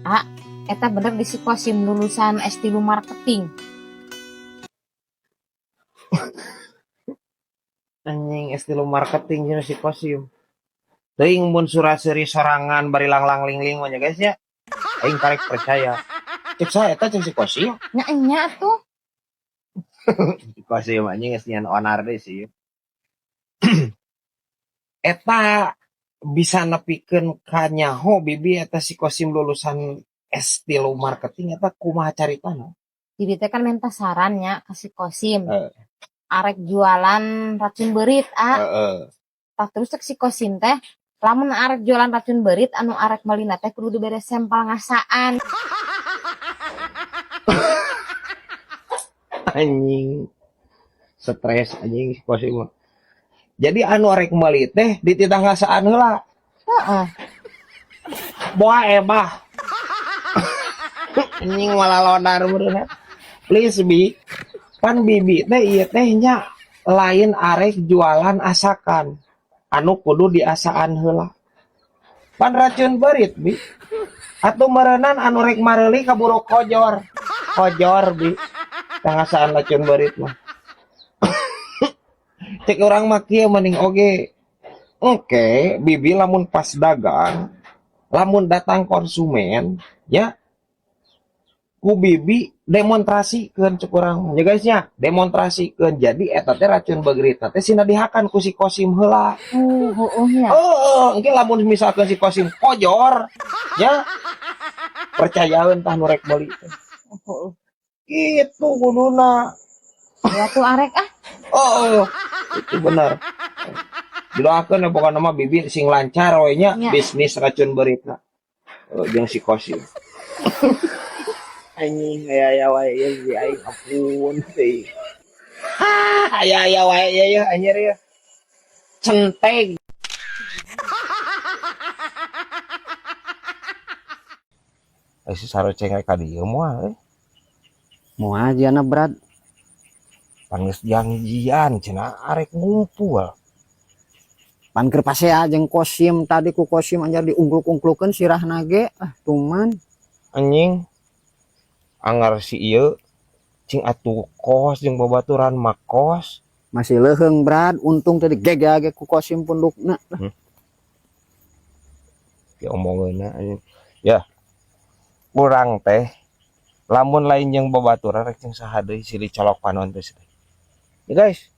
Ah, eta bener di si Kosim lulusan S3 marketing. Anjing, S3 marketing jeung si Kosim. Teuing mun sura-seuri sorangan bari langlang ling-ling mah nya, guys, ya. Aing karek percaya. Cek saha eta, cek si Kosim? Nya enya tuh. Si Kosim anjing geus nyian onar deui sih. Eta bisa nepikeun ka nyaho bibi eta si Kosim lulusan S3 marketing eta kumaha caritana? Bibi teh kan minta sarannya ke si Kosim. Heeh. Arek jualan racun beurit, ah. Heeh. Tah, terus cek si Kosim teh, lamun arek jualan racun beurit, anu arek meulina teh kudu dibere sampel ngasaan. Anjing. Stres anjing si Kosim mah. Jadi anu arek meuli teh dititah ngasaan heula. Heeh. Boa ebah. Anjing, malah lodar meureunna. Please, Bi. Pan bibi teh ieu teh nya lain arek jualan asakan. Anu kudu diasaan heula. Pan racun beurit, Bi. Atuh meureunan anu rek mareuli kaburu kojor. Kojor, Bi. Ngasaan racun beurit mah. Cek urang mah kieu mending oge. Oke, bibi lamun pas dagang, lamun datang konsumen, ya ku bibi demonstrasikeun, cek urang ya, guys, nya, demonstrasikeun. Jadi eta teh racun beurit teh sina dihakan ku si Kosim heula. Oh, heueuh nya. Oh, engke lamun misalkan si Kosim kojor, ya percayaeun tah nu rek meuli teh. Heueuh. Itu kuduna. Ya tuh arek ah. Oh, itu benar. Didoakeun ya, pokokna mah bibi sing lancar we nya Nya. Bisnis racun beuritna. Oh, jeung si Kosim. Anjing, aya aya wae ieu si aing, ampun teuing. Ah, aya aya wae ieu ya anjir ya. Centeng. Eh, si saroceng rek ka dieu moal eh. Moal jiana, Brad. Pan geus janjian cenah arek ngumpul. Pan keur pasea jeung Kosim tadi, ku Kosim anjir diungkluk-ungklukeun sirahna ge. Ah, tuman. Anjing. Angar si ieu cing atuh kos jeung babaturan mah kos. Masih leuheung, Brad. Untung tadi gege ku Kosim pundukna. Ya omongeunna anjing. Ya. Urang teh lamun lain jeung babaturan rek jeung saha deui, silih colok panon teh. Ya guys.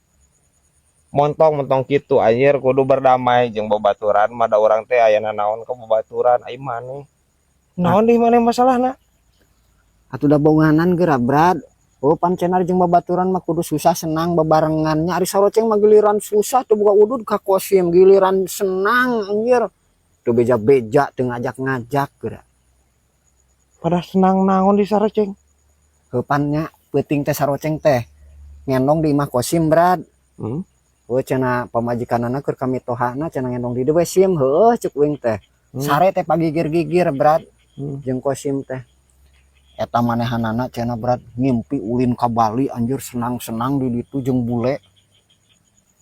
Montong-montong kitu anjir, kudu berdamai jeung babaturan mah, da urang teh aya nanaon ka babaturan ai maneh. Naon deui maneh masalahna? Atuh da bonganan geura, Brad. Oh, pan cenah jeung babaturan mah kudu susah senang bebarengannya. Ari saroceng mah giliran susah teu boga udud ka Kosim, giliran senang anjir. Teu beja-beja, teu ngajak-ngajak geura. Pada senang naon di saroceng? Heupan nya peuting teh saroceng teh ngendong di imah Kosim, Brad. Oh, cenah pamajikanana keur kamitohana cenah ngendong di dieu we, Sim. Heueuh cek uing teh. Sare teh pagigir-gigir, Brad. Jeung Kosim teh. Eta manehanana cenah, Brad, ngimpi ulin ka Bali anjir, senang-senang di ditu jeung bule.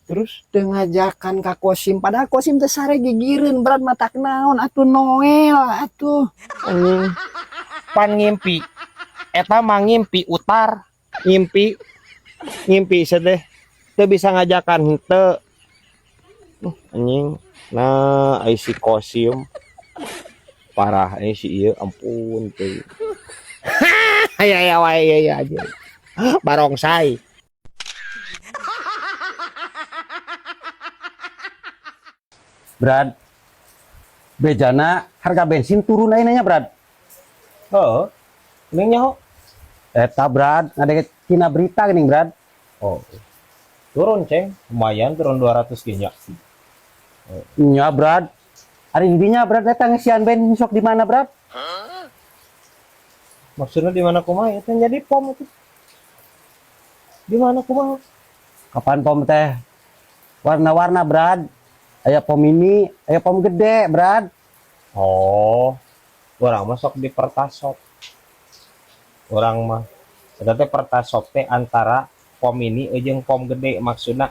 Terus? Teu ngajakan ka Kosim, padahal Kosim teh sare gigireun, Brad, matak naon atuh Noel atuh. Anjing. Pan ngimpi. Eta mah ngimpi utar, ngimpi ngimpi teh teu bisa ngajakan henteu. Anjing. Nah, ai si Kosim parah eh si ieu, ampun teuing. Aya aya wae ieu aja. Barongsai. Brad, bejana harga bensin turun aja nanya, Brad. Heeh. Ning nyaho. Eta, Brad, ngadenge tina berita geuning, Brad. Oh. Turun, Ceng. Lumayan turun 200 ge nya. Nya, Brad. Ari dinya, Brad, eta ngesian bensin sok di mana, Brad? Maksudnya di mana kumaha itu jadi pom itu. Di mana kumaha? Kapan pom teh warna-warna, Brad. Aya pom mini, aya pom gede, Brad. Oh. Urang mah sok di Pertasop. Urang mah eta teh Pertasop teh antara pom mini jeung pom gede, maksudna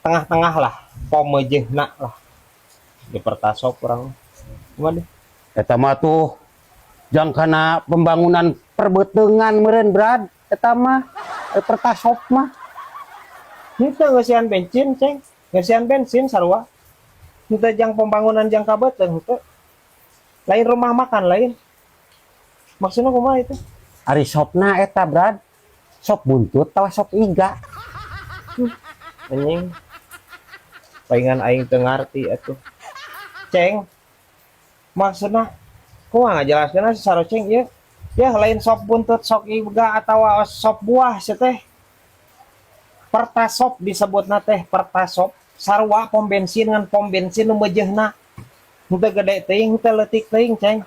tengah-tengah lah, pom meujeuhna lah. Di Pertasop urang mah. Kumaha deh? Eta mah tuh Jang kana pembangunan perbeuteungan meureun, Brad, eta mah pertasop mah. Henteu ngeusian bensin, Ceng. Ngeusian bensin sarua. Henteu jang pembangunan jang ka beuteung henteu. Lain rumah makan lain. Maksudnya kumaha itu? Ari sopna eta, Brad. Sop buntut atawa sop iga? Anjing. Palingan aing teu ngarti atuh. Ceng. Maksudna kumaha ngajelaskeunna si saroceng ieu? Ya lain sop buntut, sop iga atawa sop buah sia teh. Pertasop disebutna teh, pertasop. Sarua pom bensin ngan pom bensin nu meujeuhna. Henteu gede teuing, henteu leutik teuing, Ceng.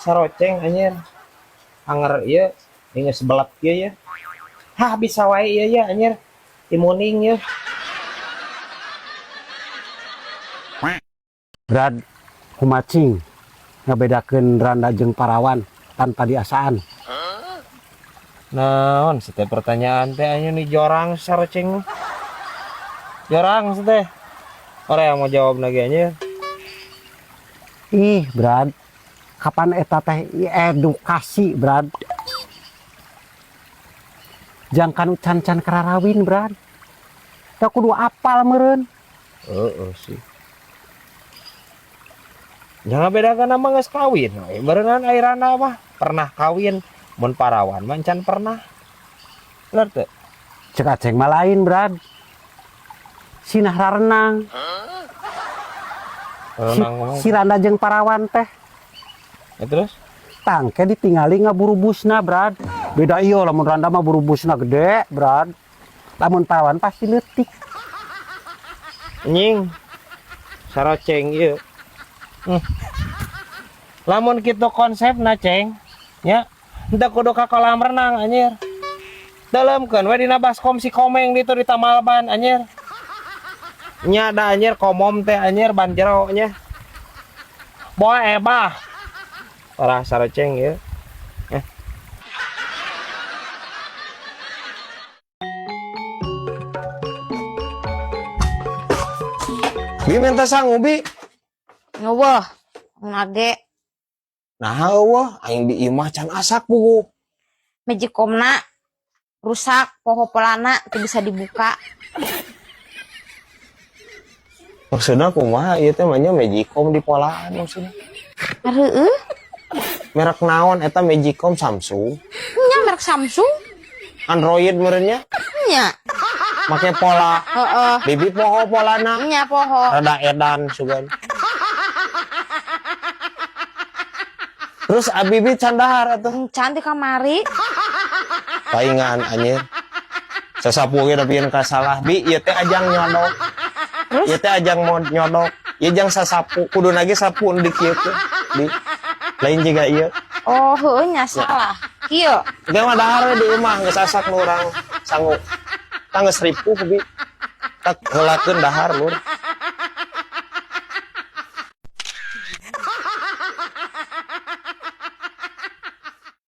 Saroceng anjir. Anger ieu geus belet kieu ya. Hah, bisa wae ieu ya anjir. Imuning ya. Brad, kumacing ngabedakeun randa jeung parawan tanpa diasaan? Naon setiap pertanyaan teh anjir nih jorang saroceng. Jorang teh. Orang yang mau jawab lagi anjir. Ih, Brad. Kapan eta teh edukasi, Brad? Jang kanu can-can kararawin, Brad. Da kudu apal meureun. Heeh sih. Jangan bedakan nama geus kawin. Berenang airana mah pernah kawin, mun parawan mah can pernah. Bener teu? Cek aceng mah lain, Brad. Sinah rarenang. Renang ngomong. Si randa jeung parawan teh. Ya, terus? Tangke ditingali ngaburubusna, Brad. Beda iyo lamun randa mah burubusna gede, Brad. Lamun parawan pasti leutik. Anjing. Saroceng ieu. Lamun kitu konsepna, Ceng, nya henteu kudu ka kolam renang anjir. Dalemkeun we dina baskom si Komeng ditu di Tamalban anjir. Nya da anjir komom teh anjir ban jero nya. Boe ebah. Ora saroceng ieu. Bi minta sangu, Bi. Ngeuweuh, nage. Nah, eueuh, aing di imah can asak buku. Magicomna rusak, poho polana teu bisa dibuka. Maksudna kumaha ieu teh mah nya Magicom di polaan maksudna? Heueuh. Merek naon eta Magicom? Samsung? Nya merek Samsung. Android meureun nya? Nya. Make pola. Heeh. Bibi poho polana. Nya poho. Rada edan sugan. Terus abibi can dahar atuh? Can di kamari. Paingan anjir. Sasapu ge nepikeun ka salah. Bi ieu teh ajang nyodok. Terus? Ieu teh ajang mau nyodok. Ieu jang sasapu. Kudu lagi sapu nu dikieu teh. Bi. Lain jiga ieu. Oh, heueuh nya salah. Kieu. Ge mah dahar we di imah geus asak nu urang sangu. Tah geus ripuh, Bi. Tak heulakeun dahar lur.